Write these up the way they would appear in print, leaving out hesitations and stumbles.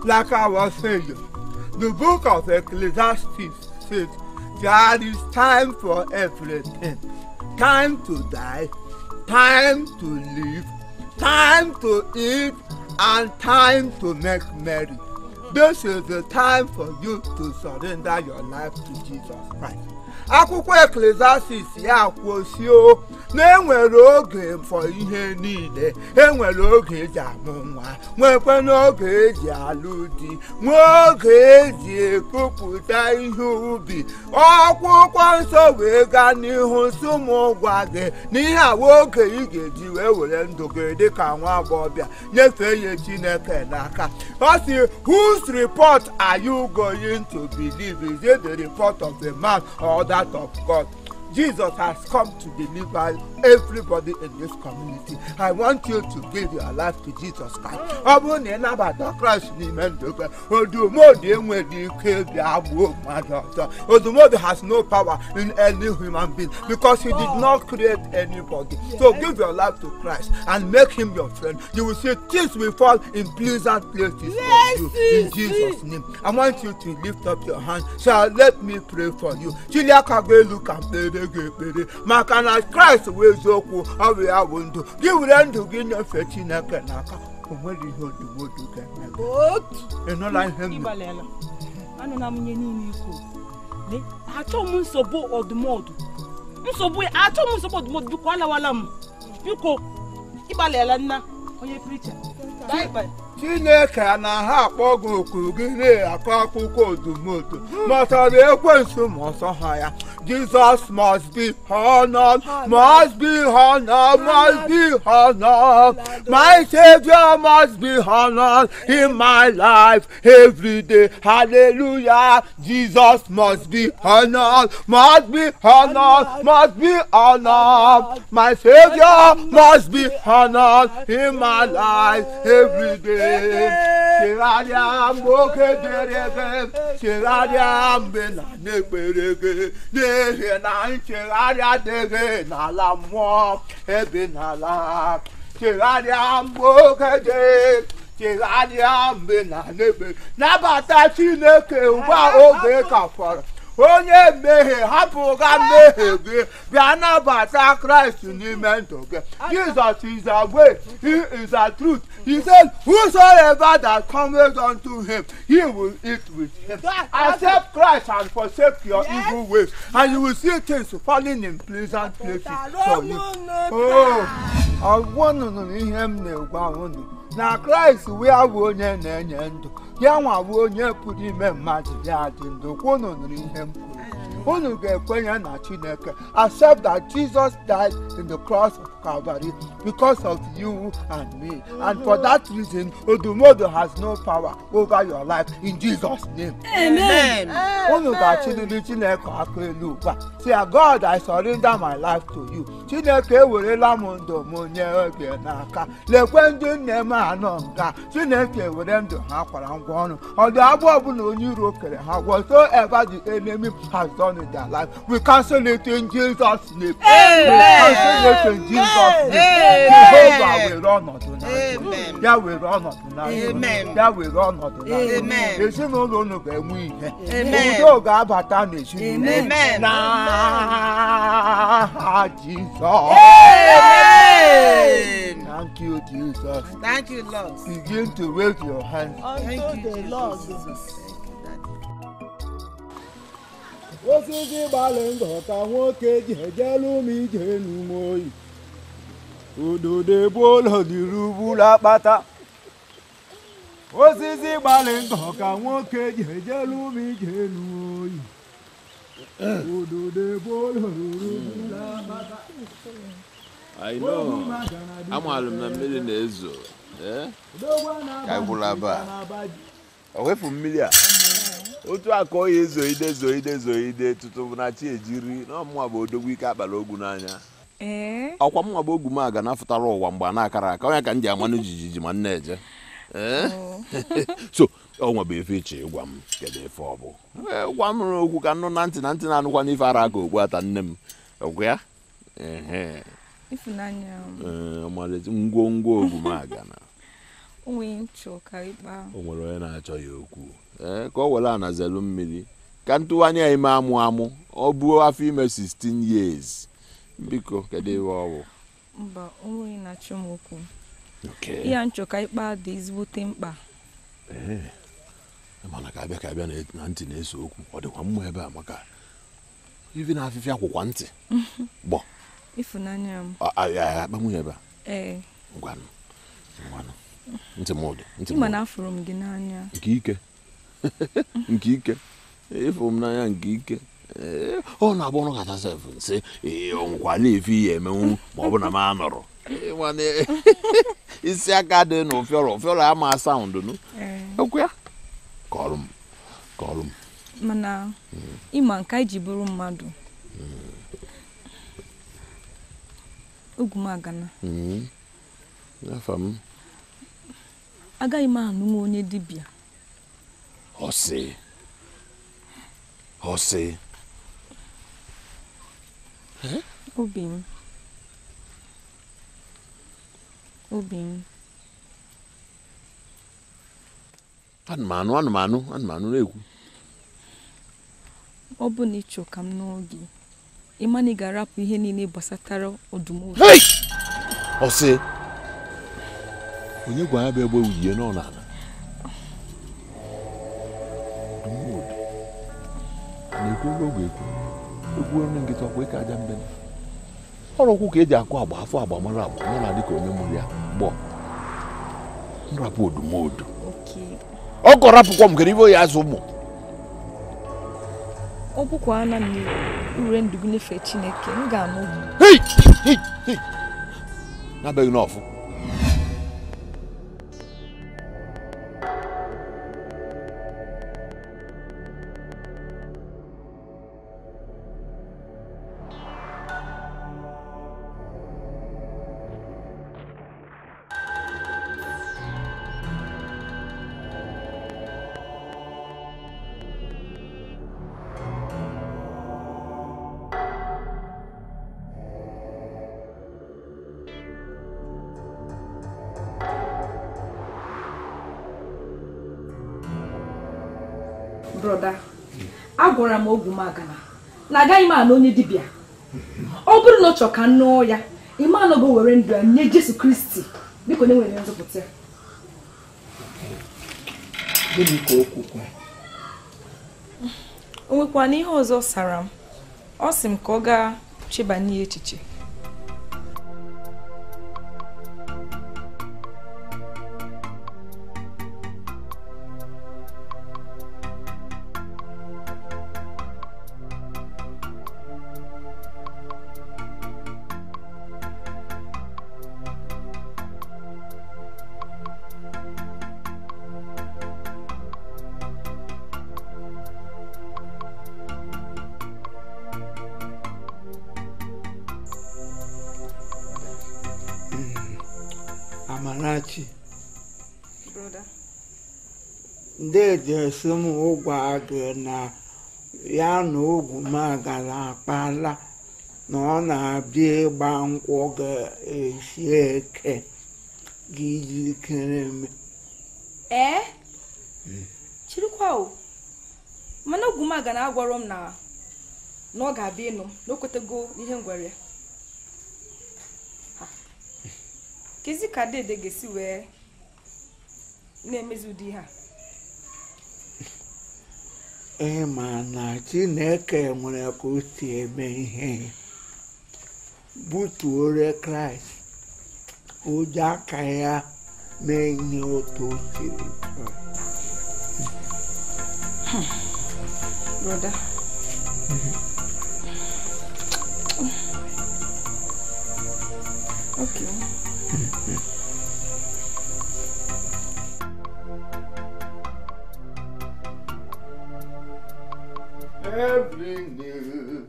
Like I was saying, the book of Ecclesiastes says there is time for everything. Time to die, time to live, time to eat, and time to make merry. This is the time for you to surrender your life to Jesus Christ. Akwụkwọ Ecclesiastes ya kwụsịo na enwere oge for ihe niile, enwere oge eji amụ nwa, nwekwa n'oge eji alụ di, nwee oge eji ekupụta ihe ubi. Akwụkwọ nsọ wee gaa n'ihu sị ụmụ gwa gị na ihe awa oge ị ga-eji wee were ndụ gị dịka nwa agbọghọbịa nyefee ya Chineke n'aka. Ọ sị, whose report are you going to believe? Is it the report of a man or that of God? Jesus has come to deliver everybody in this community. I want you to give your life to Jesus Christ. Ọ bụrụ na ị nabata Christ n'ime ndụ gị, odumodu enweghị ike bịa gbuo mmadụ ọzọ. Odumodu has no power in any human being because he did not create anybody. So give your life to Christ and make him your friend. You will see things will fall in pleasant places for you in Jesus' name. I want you to lift up your hand. So let me pray for you. Chiliaka ga-elu ka mkpere gị ekpere maka na Kraịst wee eziokwu, ọ bụ ya bụ ndụ gị. Were ndụ gị nyefee Chineke n'aka, o nwere ihe odumodu ga-eme gị. Ị nụla ihe m? Ịgbalịala, anụla m ihe niile ikwu. Lee, achọ m nsogbu ọdụmọdụ, nsogbu achọ m nsogbu ọdụmọdụ. Biko alawala m, biko ịgbalịala nna onye preacher. Bye bye. Chineke na ha akpọ gị oku gị na-akọ akụkọ odumodu, ma ọ sọrọ ekwensu ma ọ sọ ha ya. Jesus must be honored, must be honored, must be honored. My Savior must be honored in my life every day. Hallelujah. Jesus must be honored, must be honored, must be honored. My Savior must be honored in my life every day. Chegharịa mgbe oge dịrị gị, chegharịa mgbe na na-ekpere gị, n'ihi na nchegharị adịghị n'ala mmụọ ebe n'ala. Chegharịa mgbe oge dị, chegharịa mgbe na na-ekpere. Nabata Chineke ugbu a oge ka fọrọ. Onye mmehie, hapụga mmehie gị, bịa nabata Kraịst n'ime ndụ gị. Jesus is the way, he is the truth. He said, whosoever that cometh unto him, he will eat with him. Accept Christ and forsake your evil ways, and you will see things falling in pleasant places for you. Oh, ọ nụrụ ihe m na-egwa unu na Kraịst wee bụ onye na-enye ndụ, ya nwa bụ onye pụrụ ime mmadụ ya dị ndụ. Kwa unu nụrụ ihe m kwuru, unu ga-ekwenye na Chineke. Accept that Jesus died in the cross of Calvary because of you and me, and for that reason Odumodu has no power over your life in Jesus' name. Amen. Unu ga-achịliri Chineke aka elu ugbu a, sị ya, God, I surrender my life to you. Chineke, ewerela m ndụ m nye gị n'aka. Lekwe ndị nne m anọ nga, Chineke were ndụ ha kwara ngwa ọrụ. Ọ dị agbụ ọbụla onye iro kere ha, whatsoever the enemy has done in their life, we cancel it in Jesus' name. We cancel it in Jesus' name. Jehovah were ọnọdụ na ndụ ya, were ọnọdụ na ndụ ya, were ọnọdụ na ndụ ezinụlọ unu ga-enwe ihe, udo ga-abata n'ezinụlọ n'aha Jizọs. Thank you, Jesus. Thank you, Lord. Begin to wave your hands. Thank you, Lord Jesus. Osisi gbalị ndụ ka nwoke ji ejelu m ije n'ume oyi, ududo ebu ụlọ dịrị ugburu akpata. Osisi gbalị ndụ ka nwoke ji ejelu m ije n'ume oyi, ududo ebu ụlọ dịrị ugburu akpata. I know. Amalụ m na mmiri na-ezo. Ka anyị gwụla ebe a. O wefu mmiri a. Otu a ka ọ ya ezoide zoide zoide tutu na chi ejiri na ọmụnwa bụ odogwu ike akpara ogwu n'anya. Ọkwa mụnwa bụ ogwu m aga na-afụtara ụwa mgbe a na-akara aka, onye ka m ji amanụ jijiji ma nna eje. So ọ nwebe ife iche ịgwa m kedu ife ọ bụ gwa m okwu ka nnụ na ntị na ntị na-anụkwa n'ife ara aka okpu ata nne m ọgwụ ya. Ehe Ifunanya ọmalịcha ngwongwo Ogwumagana onwe nchọ ka ịkpa o nwere onye na-achọ ya okwu ka ọ were anazelu mmiri ka ntụwanye ya ime amụ amụ ọ buo afọ ime 16 years. Biko kedu ife ọ bụ? Mba, onwe na-achọ m okwu. Ihe nchọ ka ịkpa dị ezigbote mkpa. Mana ka abịa na ntị na-ese okwu ọ dịkwa mma ebe a maka ivi na afịfịa akwụkwa ntị gbọ. Ifunanya m akpanwu ebe a. Ee. Ngwanụ ngwanụ ntị m ụdị ntị m. Ịma na afụrụ m gị n'anya. Nke ike nke ike ịfụrụ m n'anya nke ike. Ọ na-abụ ọnụ kacha sef nsị ọnwụkwala efe ihe emenwu ma ọ bụ na m anọrọ isi aka dị na ụfịọrọ ụfịọrọ ama saụndụ nụ okwu ya kọrọ m kọrọ m. Mana ịma nke anyị ji bụrụ mmadụ Ogwumagana afa m agaghị m anụ onye dibịa. Ọsị ọsị obi m obi m anụmanụ anụmanụ anụmanụ na-ekwu. Ọ bụ na ịchọ ka m nụọ gị ịma na ị ga-arapụ ihe niile gbasatara Odumodu. Ọsị onye gwa ya bụ egbe uhie nọ n'ala Odumodu na-ekwu oge ekwu egwu onye nkịta ọkwa ịka aja mbe ọrụ okwu ka eji akụ agba afọ agba mara agba nọ na dịka onye mụrụ ya gbọ nrapụ Odumodu ọ kọrapụkwa m kere ibe ya azụ ụmụ. Ọ bụkwa na ure ndụ gị nyefee Chineke m ga-anụ gị. N'abeghị n'ọfụ. Broda, agwara m Ogwumagana na agaghị m anụ onye dibịa. Ọ bụrụ na ọ chọọ ka m nụọ ya, ịma anọgo were ndụ ya nye Jesu Kristi dịka onye nwere nzọpụta. Gịnị ka o kwukwa? O nwekwa na ihe ọzọ sara m. Ọ sị m ka ọ gaa chebanye ya echiche. Amarachi, ndeede sị m ụgwa gị na ya na Ogwumagana akpala na ọ na-abịa ịgba nkwụ ga-esi eke gị jikere m. Ee? Chirikwa o. Mana Ogwumagana agwara m na ọ ga-abịa ịnụ na o kwetego ihe m gwara ya. Kezi ka dede ga-esi wee na-emezi ụdị ihe a? Ịma na Chineke nwere ka o si eme ihe. Butuore Kraịst o ji aka ya mee ihe otu o siri chọọ. Broda. Okay. Every knee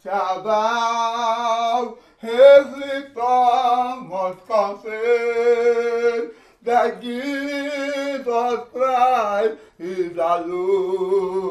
shall bow, every tongue must confess that Jesus Christ is the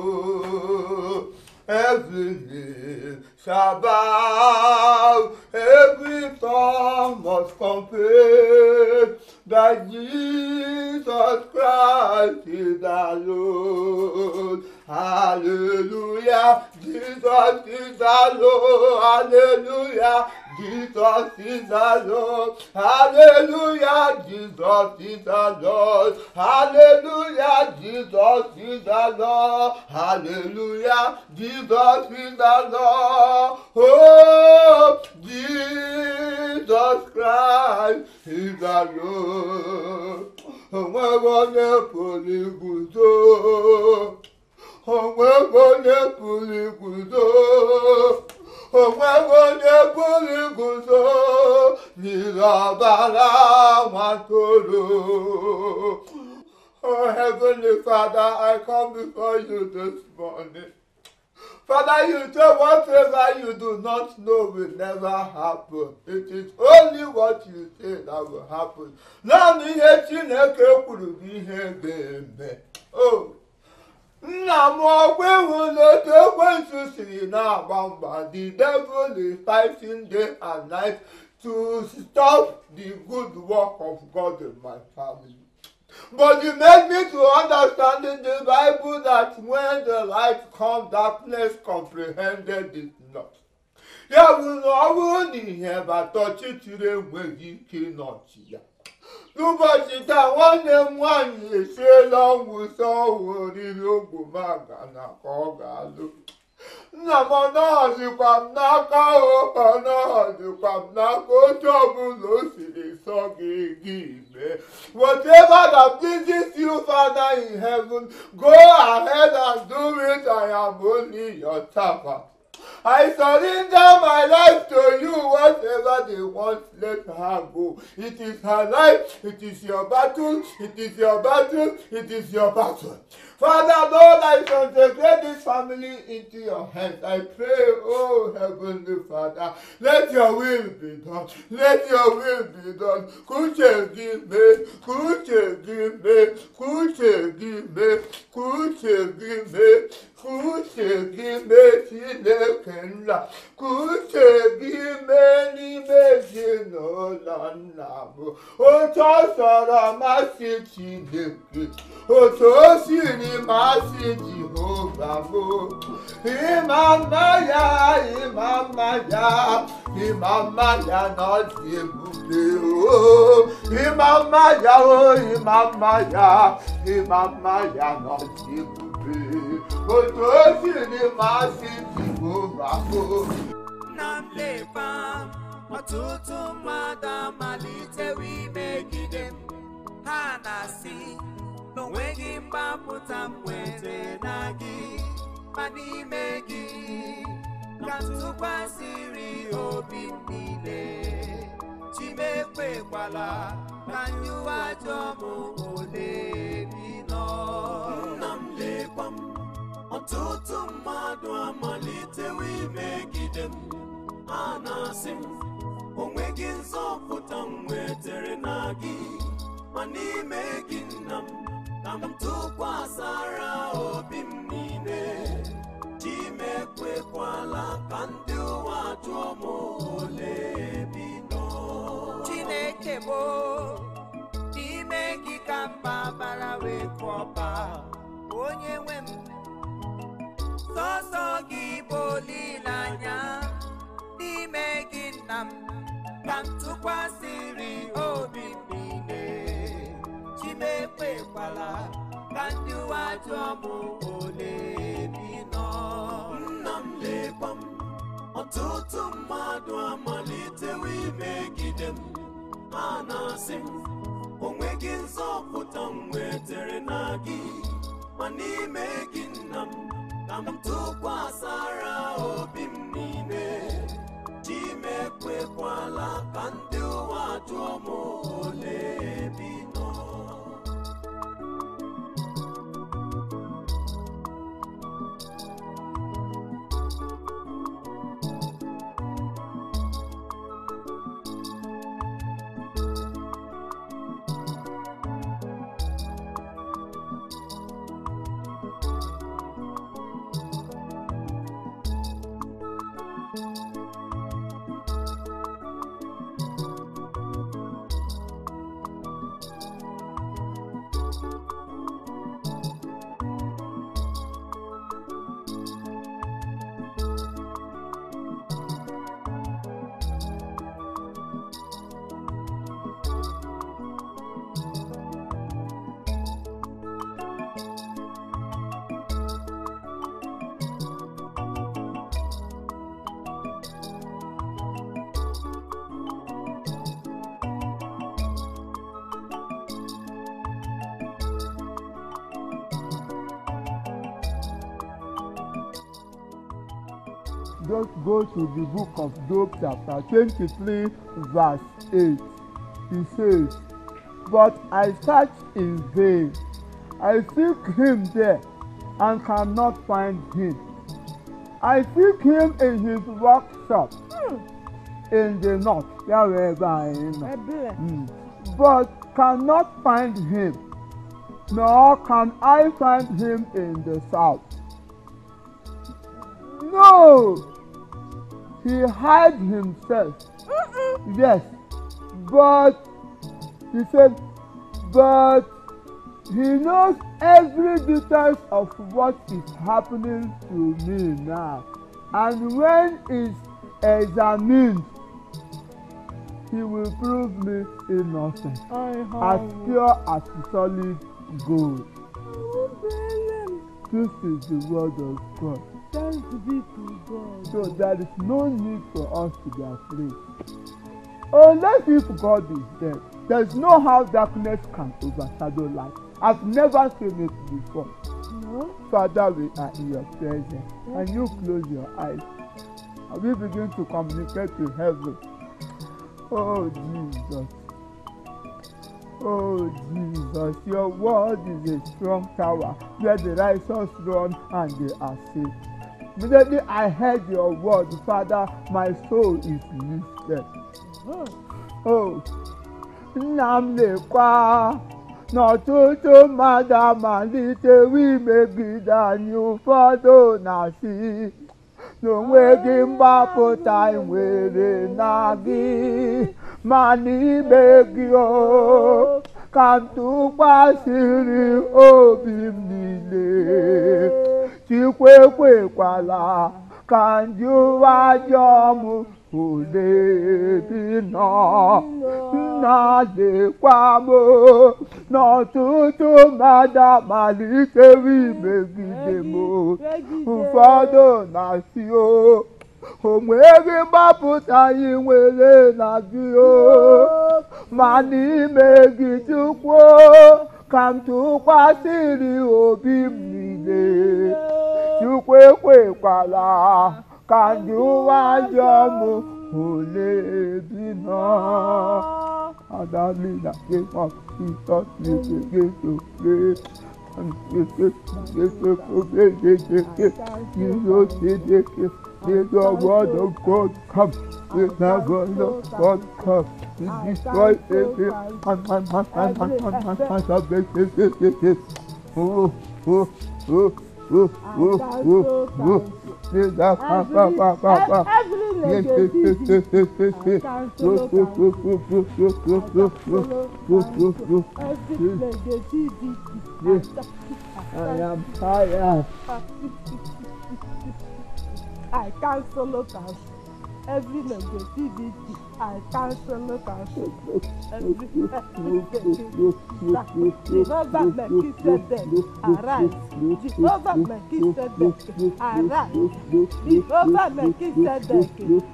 Lord. Every knee shall bow, every tongue must confess that Jesus Christ is the Lord. Hallelujah, Jesus is the Lord. Hallelujah, Jesus is the Lord. Hallelujah, Jesus is the Lord. Hallelujah, Jesus is the Lord. Hallelujah, Jesus is the Lord. Oh, Jesus Christ is the Lord. Onwe pụrụ iguzo, onwe onye pụrụ iguzo, onwe onye pụrụ iguzo n'ihi ọbara nwatụrụ. Oh, Heavenly Father, I come before you this morning. Father, you say whatever you do not know will never happen. It is only what you say that will happen. Naanị ihe Chineke kwuru bụ ihe ga-eme. Oh, nna m ọkwa ịhụ n'otu ekwensu siri na-agba mgba. The devil is fighting day and night to stop the good work of God in my family. But you made me to understand in the Bible that when the light comes, darkness comprehended it not. Ya bụ na ọ bụrụ na ihe bata ọchịchịrị enweghị ike ịnọchi ya. N'ụbọchị taa, nwanne m nwaanyị esiela ọnwụ sọ ọwụ oriri ogwumagana ka ọ ga-alụ. Nna m ọ nọghọzikwa m n'aka o, ọ nọghọzikwa m n'aka otu ọbụla o siri sọ gị gị mee. Whatever that pleases you, Father in heaven, go ahead and do it. I am only your servant. I surrender my life to you. Whatever they want, let her go. It is her life. It is your battle. It is your battle. It is your battle. Father, Lord, I consecrate this family into your hands. I pray, oh Heavenly Father, let your will be done. Let your will be done. Kuche give me, kuche give me, kuche give me, kuche give me, kuche give me, Chineke nna, kuche gị mee n'ime ezinụlọ nna m. Otu ọ sọrọ masị Chineke, otu o siri masị Jehova m. Ịma mma ya, ịma mma ya, ịma mma ya na ọ dị ebube o. Ịma mma ya o, ịma mma ya, ịma mma ya na ọ dị ebube. Otu o siri masị Jehova m. Nna m lekwa m, ọtụtụ mmadụ amalitewo imegide m. Ha na-asị na onweghị mgbapụta m nwere na gị, ma n'ime gị ka m tụkwasịrị obi m niile. Chimekwekwala ka nyụwa ajọ m ole bi nọ. Nna m lekwa m, ọtụtụ mmadụ amalitewo imegide m. Ha na-asị m onweghị nzọpụta m nwetere na gị, ma n'ime gị nna m ka m tụkwasara obi m niile. Chimekwekwala ka ndị ụwa jụọ m ole bi nọ. Chineke m, n'ime gị ka mba bara wee kụọba, onye nwe m. Sọsọ gị bụ olileanya, n'ime gị nna m ka m tụkwasịrị obi m niile. Chimekwekwala ka ndị ụwa jụọ m ole bi nọ. Nna m lekwa m, ọtụtụ mmadụ amalitewo imegide m. Ha na-asị m onweghị nzọpụta m nwetere na gị, ma n'ime gị nna m ka m tụkwasara obi m niile. Chimekwekwala ka ndị ụwa jụọ m ole bi nọ. Just go to the book of Job chapter 23 verse 8. He says, "But I search in vain. I seek him there and cannot find him. I seek him in his workshop in the north." But cannot find him, nor can I find him in the south. No, he hides himself. Yes, but he said, but he knows every detail of what is happening to me now. And when it's examined, he will prove me innocent, as pure as solid gold. This is the word of God. Thanks be to God. So there is no need for us to be afraid. Unless if God is dead, there is no how darkness can overshadow light. I've never seen it before. No. Father, we are in your presence. And you close your eyes. And we begin to communicate to heaven. Oh, Jesus. Oh, Jesus, your word is a strong tower where the righteous run and they are safe. Immediately I heard your word, Father, my soul is lifted. Oh, nna m lekwa n'ọtụtụ mmadụ amalitewo imegide anyị, ụfọdụ na-asị na onweghị mgbapụta anyị nwere na gị, ma n'ime gị o ka m tụkwasịrị obi m niile. Chukwu ekwekwala ka ndị ụwa jụọ m ole ebe ị nọ. Nna lekwa m n'ọtụtụ mmadụ amalitewo imegide m, ụfọdụ na-asị o onweghị mgbapụta anyị nwere na gị o, ma n'ime gị Chukwu ka m tụkwasịrị obi m niile. Chukwu ekwekwala ka ndị ụwa jụọ m ole ebe ị nọ. Adalina of Jesus, we begin to pray. The word of God come. The word of God come. Destroy every. Oh, oh, oh, oh, oh, oh, oh. I am tired. I cancel every negativity. I cancel every negativity. Jehovah Melchizedek, arise. Jehovah Melchizedek, arise. Jehovah Melchizedek,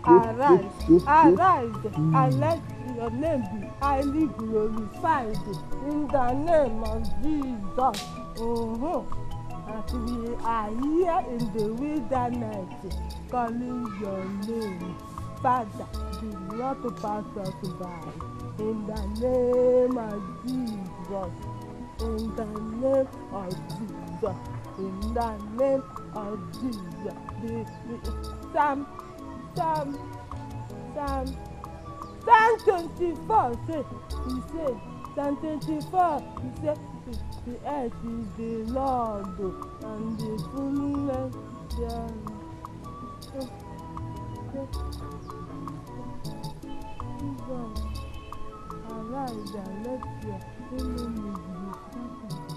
arise. Arise and let your name be highly glorified in the name of Jesus. As we are here in the wilderness, calling your name, Father, do not pass us by. In the name of Jesus, in the name of Jesus, in the name of Jesus. Psalm 24 say, he say, Psalm 24, he say, the earth is the Lord and the fullness thereof. Jesus, arise and let your enemies be scattered.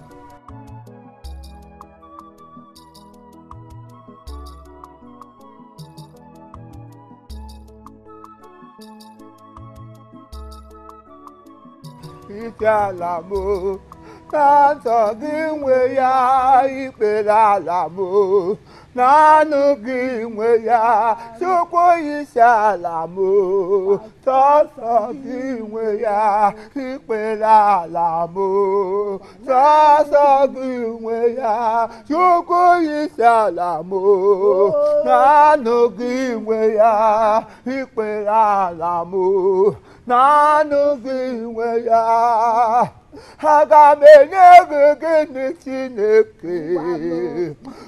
isi ala m sọsọ gị nwe ya ikpere ala m naanị gị nwe ya Chukwu isi ala m sọsọ gị nwe ya ikpere ala m sọsọ gị nwe ya Chukwu isi ala m naanị gị nwe ya ikpere ala m naanị gị nwe ya. Aga m enye gị gịnị Chineke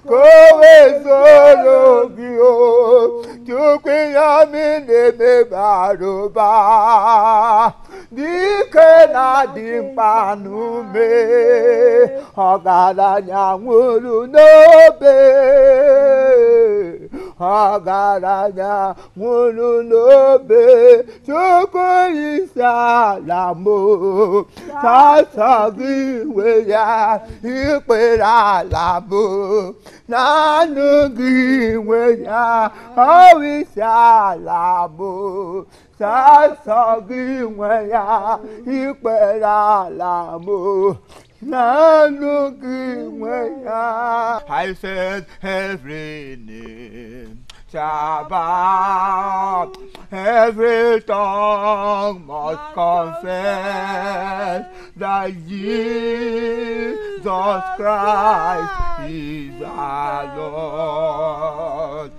ka o wee zoro gị o Chukwu ya m na-eme bara ụba dike na-adị mkpa n'ume ọgaranya nwụrụ n'obe ọgaranya nwụrụ n'obe Chukwu isi ala m sọsọ gị nwe ya ikpere ala m naanị gị nwe ya ọwụ isi ala m sọsọ gị nwe ya ikpere ala m naanị gị nwe ya. I said every name shall bow, every tongue must confess that Jesus Christ is our Lord.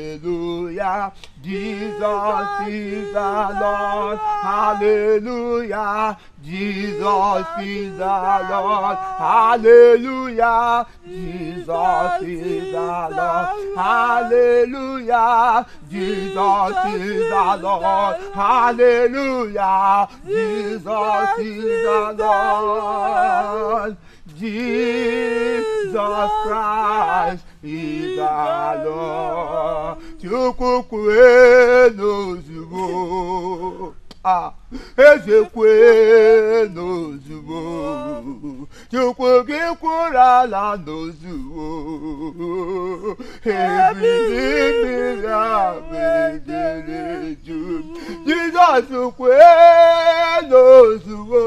Hallelujah, Jesus is the Lord. Hallelujah, Jesus is the Lord. Hallelujah, Jesus is the Lord. Hallelujah, Jesus is the Lord. Hallelujah, Jesus is the Lord. Jesus Christ is the Lord. Chukwu kwenu ozugbo. Ah, eze kwenu ozugbo. Chukwu gị kwuru ala n'ozugbo. Ebili mmiri ahụ edere jụụ. Jizọs kwenu ozugbo.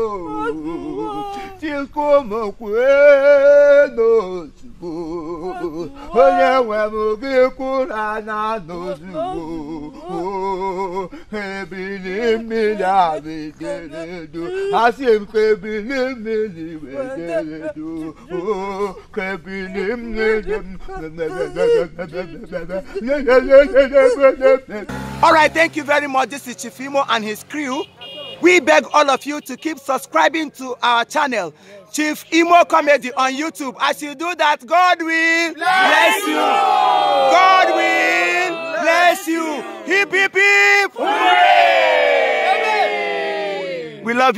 Chukwu m kwenu ozugbo. Onye nwe m gị kwuru ala n'ozugbo. Ebili mmiri ahụ edere jụụ. Asị m ka ebili mmiri edere jụụ. Ka ebili mmiri. All right, thank you very much. This is Chief Imo and his crew. We beg all of you to keep subscribing to our channel, Chief Imo Comedy on YouTube. As you do that, God will bless you. God will bless you. Hip, hip, hip. Hooray! We love you.